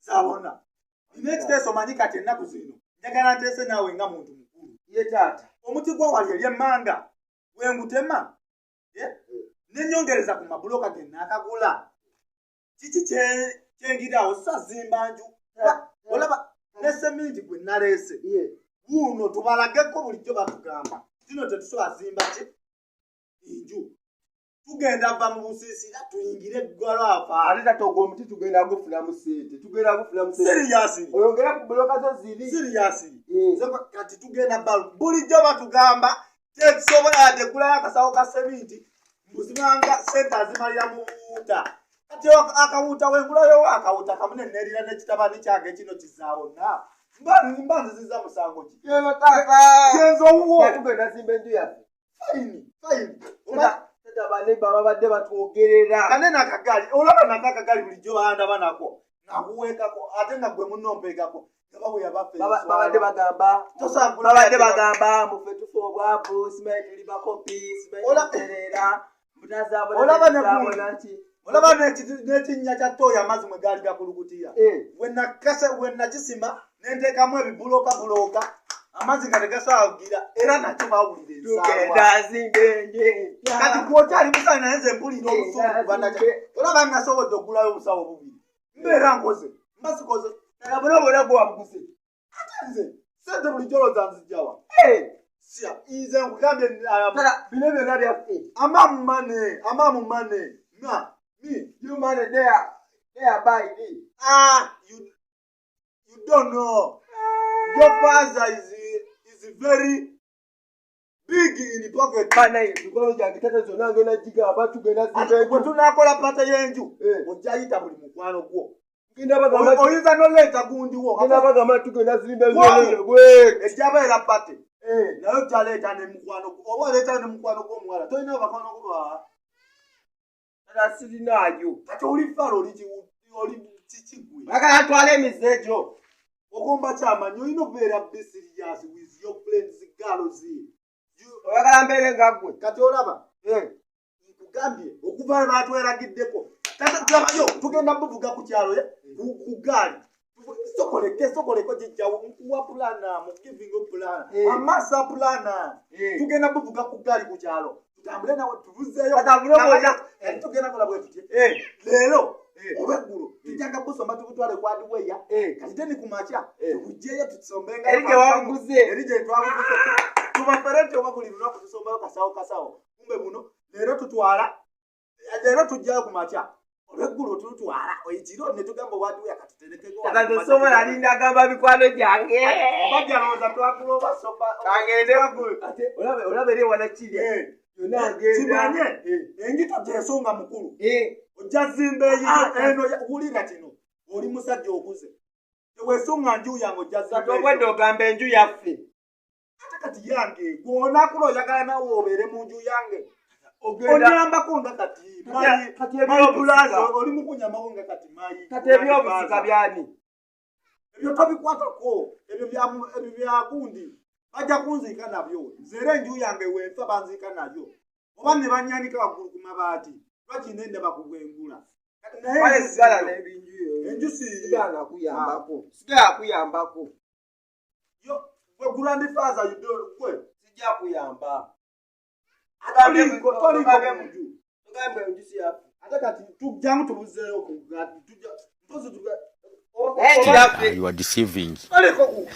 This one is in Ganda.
Zabona nina ekiteeso. Manyi kati ennaku zino njagala nteese naawe nga muntu mukulu. Ye taata. Omuti gwa wali eri emmanga wengutema nenyongereza ku mabuloka ge naakagula, kiki kyengiraawo? Sazimba nju, olaba ne seminti gwe naleese wuuno, tubalageko. Bulijjo batugamba kino, tetusobola zimba ki nju, tugenda va mu busiisira tuyingire eggwalwafa. Ate tata, ogwo omuti tugenda gufunamu sente, tugenda gufunamu sente. Seriously? Oyongera ku buloka zo ziri. Seriously? Kati tugenda balu, bulijjo batugamba tetusobola yadde gulayo akasawo ka seminti, mbuzibanga sente azimalira mu buwuuta. Kati akawuuta wengulayo akawuuta kamu neneerira n'ekitabani kyange kino kizaawonna, mba nziziza musango ki? Yeno taata. Genza owuwo. Tugenda zimba enju yaffe. Fine, fine. Tata, baneighbour babadde batwogerera. Kanene akagaali, olaba nako akagaali bulijjo bandaba nako nakuweekako, ate nga gwe munno mpeekako nga baweya baffe. Babadde bagamba Tosagula. Babadde bagamba mufe tufa obwavu, simanyi tuli bakopi, simanyi tuterera. Olaba ne gundi. Olaba n'ekinnya kya ttooyi, amazzi mwe gaali gakulukutira, we nakisima nenteekamu ebibuloka buloka, amazzi nga tegasobola kugira, era nakyo bawulira ensaalwa. Tugenda zimba enju empya. Kati gwokyali musawo, naye nze mpulira obusungu kuba olaba nasobodde okugulayo obusawo bubiri, mbeera nkoze mba sikoze. Tata, buno bwona gwe wabuguze? Ate nze sente bulijjo olowooza nzijjawa? Sya nze nkugambye. Tata, bino byonna byaffe. Amamu mane, amamu mane na me. You money there, there buy me. Ah, you don't know your father is very big in pocket. Banaye, mikwano gyange tata zonna ngenda gigamba tugenda zimba Ate bwe enju. Tunakola party y'enju, ojja yita buli mukwano gwo. Ngenda bagamba. Oyinza noleeta gundiwo. Ngenda bagamba tugenda zimba enju. Wow. Bwe Ejjabeera party, naye ojja leeta ne mukwano gwo, oba oleeta ne mukwano gw'omuwala. Tolina bakwano gwo ba Tata, sirinaayo. Kati oli falo, oli kiki gwe? Bagala ntwala emize egyo. Ogomba kyamanyi olina okubeera be serious with your friends, girls. Oyagala mbeere nga ggwe? Kati olaba nkugambye okuva we batweragiddeko. Tata, tulabayo tugenda buvuga ku kyalo ye ku gaali. Sokoleke, sokoleko, gijjawo nkuwa plan, mu giving plan. Amasa plan. Tugenda buvuga ku gaali ku kyalo, tutambule nawe tubuzeeyo. Tutambule bwonna. Tugenda kola bwe tutye leero oba eggulo, tujjanga busomba tubutwale kwa hardware. Kati then ku makya tubugyeyo tusombenga. Eri gye wabuguze. Eri gye twabuguze, tubafere nti oba buli lunaku tusombayo kasawo kasawo. Kumbe buno leero tutwala, leero tujjayo ku makya, olweggulo tutwala, ekiro ne tugamba hardware katuterekeko. Tata, tosobola linda agamba mikwano gyange. Bajja lowooza twagula oba soba. Kangende ate olaba eri ewala kiri yonna ngenda. Kimanye enjito gyensonga mukulu, ojja zimba eyiyo. Ah, eno wulira kino, oli musajja okuze, tewesunga nju yange, ojja Kati zimba obwedde eyiyo. Ogamba enju yaffe. Ate kati yange, gwonakula oyagala nawe obeere mu nju yange. Ogenda Onyambako nga kati Kati my ebyobusika. brother, oli mukunyamako nga kati my Kati ebyobusika byani? Ebyo tobikwatako, ebyo bya gundi, bajja kunziika nabyo. Nze era enju yange wenfa banziika nayo, oba ne banyanika waggulu ku mabaati, lwaki nendaba ku bwengula. Kati naye Kale enju sigala siyo. n'ebinju yo. Enju siyo. Sigala nakuyambako, sigala kuyambako. Yo gwe grandfather, you don't gwe. Sijja kuyamba. Toliko mu nju. Tugambye enju si yaffe. Ate kati tujjamu tubuzeeyo ku tujja mpozi tuga Enju yaffe. You are deceiving. Toliko ku